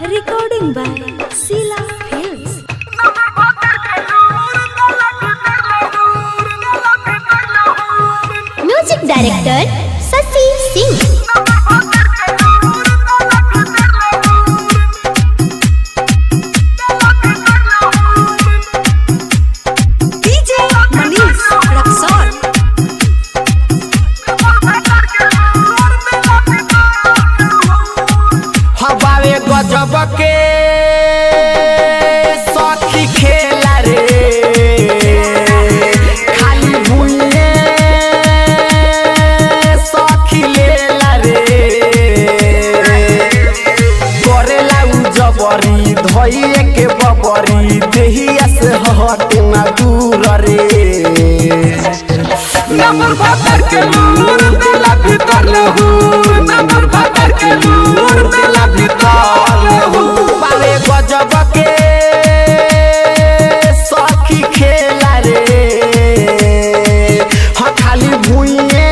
Recording by Sheila Films. Music director Shashi Singh. DJ Manish Raxaul. हवावे गजब के सखी खेला रे, खाली भुइये सखी लेला रे। करेला उ जबरी धइए के बबरी, देहिया से हटे ना दूर रे। नंबर भातर के लूर दिला भीतर लहूर, नंबर भातर के लूर दिला भीतर लहूर। पावे गजब के सखी खेला रे, हाँ खाली भुइये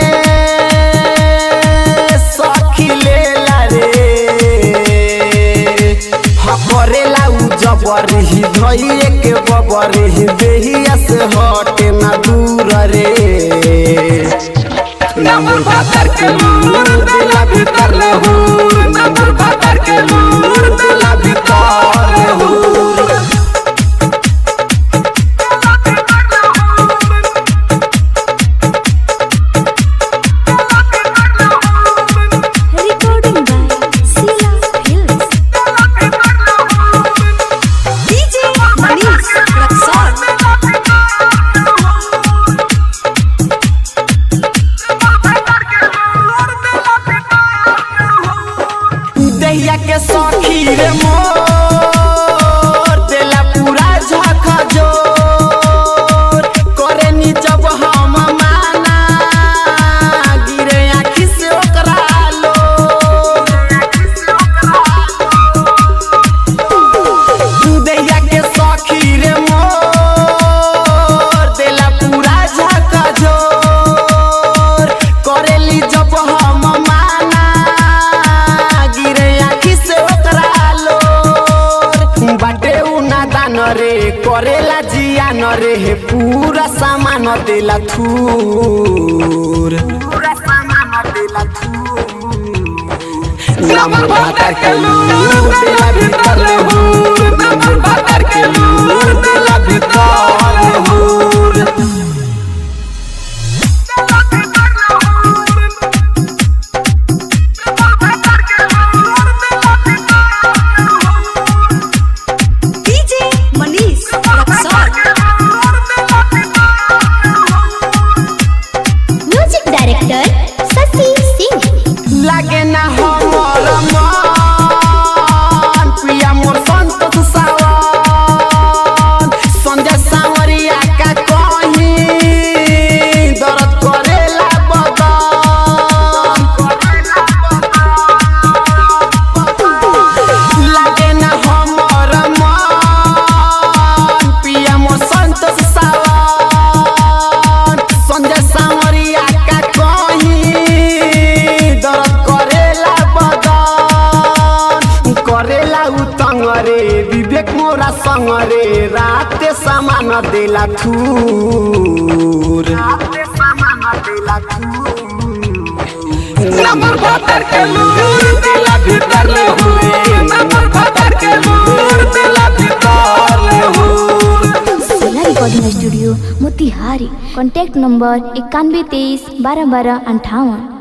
सखी लेला रे। हाँ करेला उ जबरी धइए के बबरी, देहिया से हटे ना दूर रे। नंबर भातर के लूर दिला भीतर लहूर, नंबर भातर के लूर दिला भीतर लहूर। Recording by Sheila Films. DJ Manish Raxaul. दहिया के सखी रे मोर देला पूरा झक जोर, करे नी जब हम माना गिरे आँखी से ओकरा लो। दहिया के सखी रे मोर देला पूरा झक जोर, करेली जब हम माना गिरे आँखी से ओकरा लोर। बाटे उ नादान रे, करेला जियान रे, पूरा सामान देला थूर, पूरा सामान देला थूर। नंबर भातर के लूर दिला भीतर लहूर, नंबर भातर के लूर दिला भीतर लहूर। DJ Manish Raxaul. Music director Shashi Singh. लागे ना हमर मन पिया मोर संतोष सावन, संजय सांवरिया का कहीं दर्द करेला बदन। लागे ना हमर मन पिया मोर संतोष सावन, संजय सांवरिया का कहीं दर्द करेला बदन। करेला उ तंग रे विवेक मोरा संग रे, राते सामान देला थूर, राते सामान देला थूर। नंबर भातर के लूर दिला भीतर लहूर, नंबर भातर के लूर दिला भीतर लहूर। Sheila recording studio Motihari. Contact number 91 23 12 12 58।